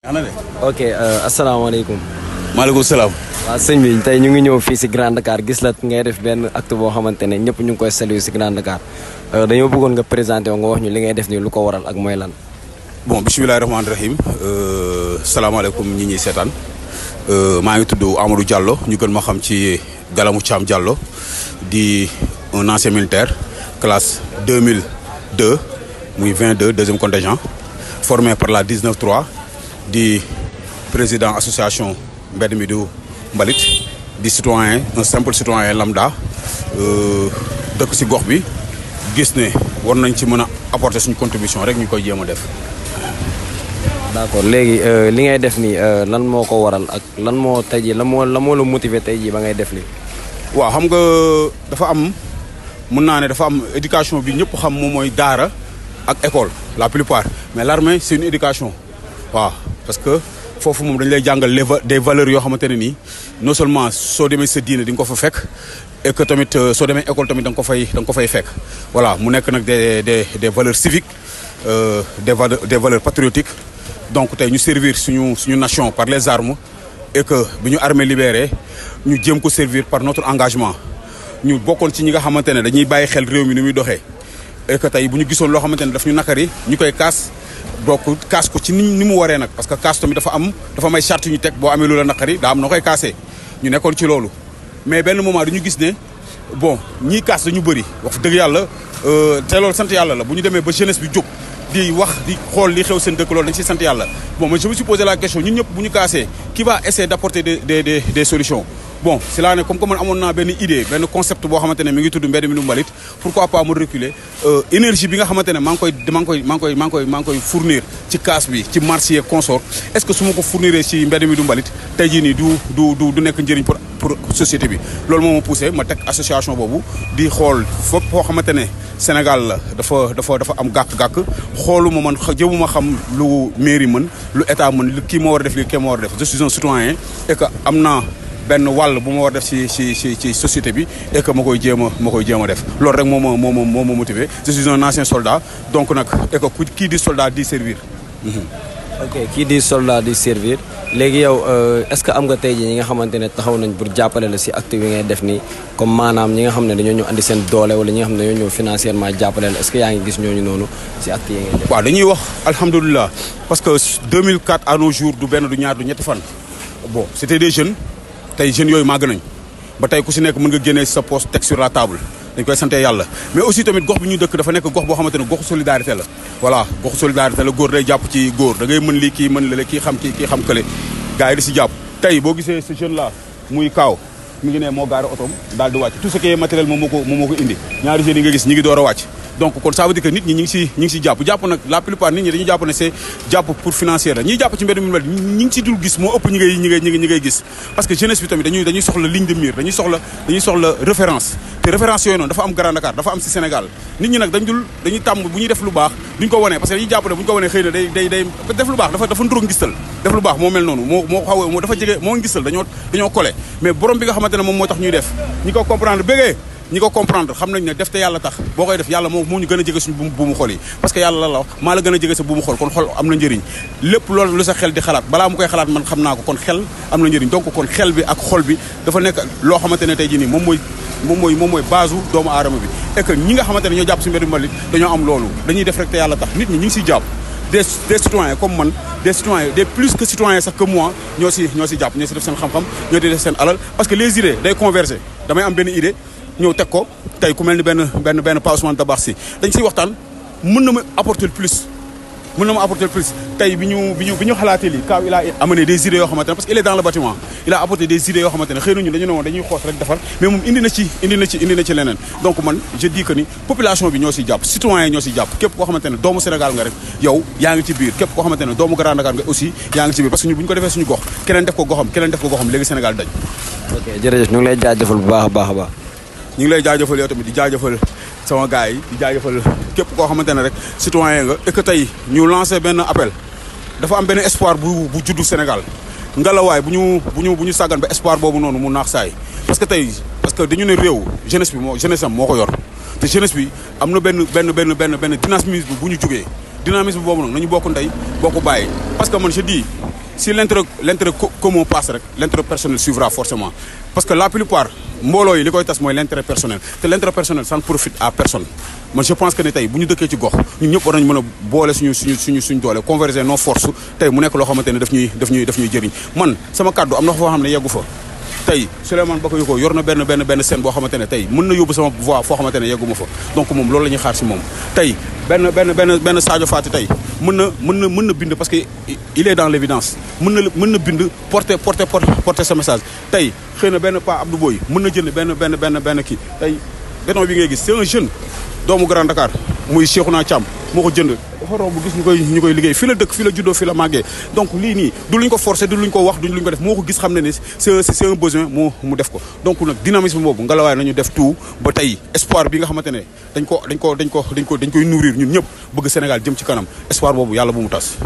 ana de. ok asalaamaaleykum. maaleykum salaam. waaw sëñ bi tey ñu ngi ñëw fii si Grand Dakar gis la ngay def benn acte boo xamante ne ñëpp ñu ngi koy saluer si Grand Dakar dañoo bëggoon nga présenté nga wax ñu li ngay def nii lu ko waral ak mooy lan. bon bisimilah rahmaani rahim salaamaaleykum ñi ñuy seetaan maa ngi tudd Amadou Diallo ñu gën ma xam ci Galamou Thiam Diallo di un ancien militaire classe 2002 muy 22 deuxième contingent formé par la 19-3 di président association mbedd mi du Mbalit di citoyen un simple citoyen lambda dëkk ci gox bi gis ne war nañ ci mën a apporter suñu contribution rek ñu koy jéem a def. d'accord léegi li ngay def nii lan moo ko waral ak lan moo tey jii lan moo la motiver tey jii ba ngay def li waaw xam nga dafa am mun naa ne dafa am éducation bi ñëpp xam moom mooy daara ak école la plupart mais l'armée c'est une éducation waaw parce que foofu moom dañu lay jàngal des valeurs yoo xamante ne nii non seulement soo demee sa diine di nga ko fa fekk et que tamit soo demee école tamit da nga ko fay fekk voilà mu nekk nag des valeurs civiques des valeurs patriotiques donc tey ñu servir suñu nation par les armes et que bi ñu armée libérée ñu jéem ko servir par notre engagement ñu bokkoon ci ñi nga xamante ne dañuy bàyyi xel réew mi ni muy doxee et que tey bu ñu gisoon loo xamante ne daf ñu nakari ñu koy kaas donc kaas ko ci ni mu waree nag parce que kaas tamit dafa may charte ñu teg boo amee lu la nakari daa am noo koy kaasee ñu nekkoon ci loolu mais benn moment dañu gis ne bon ñii kaas dañu bëri wax dëgg yàlla te loolu sant yàlla la bu ñu demee ba jeunesse bi jóg di wax di xool li xew seen dëkk loolu dañ si sant yàlla bon mais je me suis posé la question ñun ñëpp bu ñu kaasee qui va essayer d'apporter des solutions bon c'est là ne comme que man amoon naa benn idée benn concept boo xamante ne mi ngi tudd mbedd mi du mbalit pourquoi pas mu reculer énergie bi nga xamante ne maa ngi koy fournir ci casse bi ci marché yeeg consort est-ce que su ma ko fourniree ci mbedd mi du mbalit tey jii nii du nekk njëriñ pour société bi loolu moo ma poussé ma teg association boobu di xool fépp foo xamante ne Sénégal la dafa am gàkk-gàkk xooluma man jëmuma xam lu mairie mën lu état mën lu kii moo war a def lii kii moo war a def je suis un citoyen et que am naa benn wàll bu ma war def ci société bi et que ma koy jéem a def loolu rek moo ma motivé je suis un ancien soldat donc nag et que kii di soldat di servir. ok kii di soldat di servir léegi yow est-ce que am nga tey jii ñi nga xamante ne taxaw nañ pour jàppale la ci acte yi ngay def nii comme maanaam ñi nga xam ne dañoo ñëw andi seen doole wala ñi nga xam ne dañoo ñëw financièrement jàppale la est-ce que yaa ngi gis ñooñu noonu ci acte yi ngay def. waaw dañuy wax alhamdulilah parce que 2004 à nos jours du benn du ñaar du ñetti fan bon c'était des jeunes. tey jeunes yooyu màgg nañ ba tey ku si nekk mën nga génnee sa poste teg sur la table dañ koy sante yàlla mais aussi tamit gox bi ñu dëkk dafa nekk gox boo xamante ne goxu solidarité la voilà goxu solidarité la góor day jàpp ci góor da ngay mën lii kii mën lale kii xam kële gars yi di si jàpp tey boo gisee ce jeune là muy kaaw mi ngi ne moo gaari otoom daal di wàcc tout ce qui est matériel moom moo ko indi ñaari jeunes yi nga gis ñi ngi door a wàcc donc kon ça veut dire que nit ñi ñi ngi si jàpp nag la plupart nit ñi dañuy jàpp ne c'est jàpp pour financier la ñiy jàpp ci mbedd mi mel ñi ngi si dul gis moo ëpp ñi ngay gis parce que jeunesse bi tamit dañuy soxla ligne de mire dañuy soxla référence te référence yooyu noonu dafa am Grand Dakar dafa am si Sénégal nit ñi nag dañuy tàmm bu ñuy def lu baax duñ ko wanee parce que dañuy jàpp ne bu ñu ko wanee xëy na day def lu baax dafa nduróog ngistal def lu baax moo mel noonu moo dafa jege moo ngistal dañoo collé mais borom bi nga xamante ne moom moo tax ñuy def ñi ko comprendre bégee ñi ko comprendre xam nañ ne def te yàlla tax boo koy def yàlla moo ñu gën a jege suñu buumu xol yi parce que yàlla la wax maa la gën a jege sa buumu xol kon xol am na njëriñ lépp loolu lu sa xel di xalaat balaa mu koy xalaat man xam naa ko kon xel am na njëriñ donc kon xel bi ak xol bi dafa nekk loo xamante ne tey jii nii moom mooy base u doomu aadama bi et que ñi nga xamante ne ñoo jàpp si mbedd mbalit dañoo am loolu dañuy def rek te yàlla tax nit ñi ngi siy jàpp des citoyens comme man des citoyens des plus que citoyens sax que moi ñoo si jàpp ñoo si def seen xam-xam ñoo di def seen alal parce que les idées day converger damay am benn idée ñëw teg ko tey ku mel ni benn Pa Ousmane Tabax si dañ siy waxtaan mën na ma apporter plus tey bi ñu xalaatee lii Kaaw il a amené des idées yoo xamante ne parce que il est dans le bâtiment il a apporté des idées yoo xamante ne xëy na ñun dañu ne woon dañuy xoos rek defar mais moom indi na ci leneen donc man je dis que ni population bi ñoo siy jàpp citoyens yi ñoo siy jàpp képp koo xamante ne doomu Sénégal nga rek yow yaa ngi ci biir képp koo xamante ne doomu Grand Dakar nga aussi yaa ngi ci biir parce que ñun bu ñu ko defee suñu gox keneen def ko goxam léegi Sénégal dañ. ok jërëjëf ñu ngi lay jaajëfal bu baax a baax a baax. ñu ngi lay jaajëfal yow tamit di jaajëfal sama gars yi di jaajëfal képp koo xamante ne rek citoyen nga et que tey ñu lancé benn appel dafa am benn espoir bu juddu Sénégal ngelawaay bu ñu sàggan ba espoir boobu noonu mu naax saay parce que dañu ne réew jeunesse am moo ko yor te jeunesse bi am na benn dynamisme bu ñu jógee dynamisme boobu nag nañu bokk ndey bokk bàyyi parce que man je dis si l'intérêt commun passe rek l'intérêt personnel suivra forcément parce que la plupart mbooloo yi li koy tas mooy l'intérêt personnel te l'intérêt personnel ça ne profite à personne man je pense que ne tey bu ñu dëkkee ci gox ñun ñëpp war nañ mën a boole suñu doole converger nos forces tey mu nekk loo xamante ne daf ñuy jëriñ man sama kàddu am na foo xam ne yeggu fa tey Souleymane Bakayoko yor na benn scène boo xamante ne tey mën na yóbbu sama voix foo xamante ne yegguma fa donc moom loolu la ñuy xaar si moom tey benn Sadio Fati tey mën na bind parce que il est dans l'évidence mën na bind porter sa message tey xëy na benn Pa Abdou Boy mën na jënd benn kii tey béton bi ngay gis c'est un jeune doomu Grand Dakar muy Cheikhouna Thiam moo ko jënd dafa romb gis ñu koy liggéey fii la dëkk fii la juddoo fii la màggee donc lii nii du luñ ko forcer du luñ ko wax du luñ ko def moo ko gis xam ne ni c'est un besoin mu def ko donc nag dynamisme boobu ngelawaay nañu def tout ba tey espoir bi nga xamante ne dañ koy nourrir ñun ñëpp bëgg Sénégal jëm ci kanam espoir boobu yàlla bu mu tas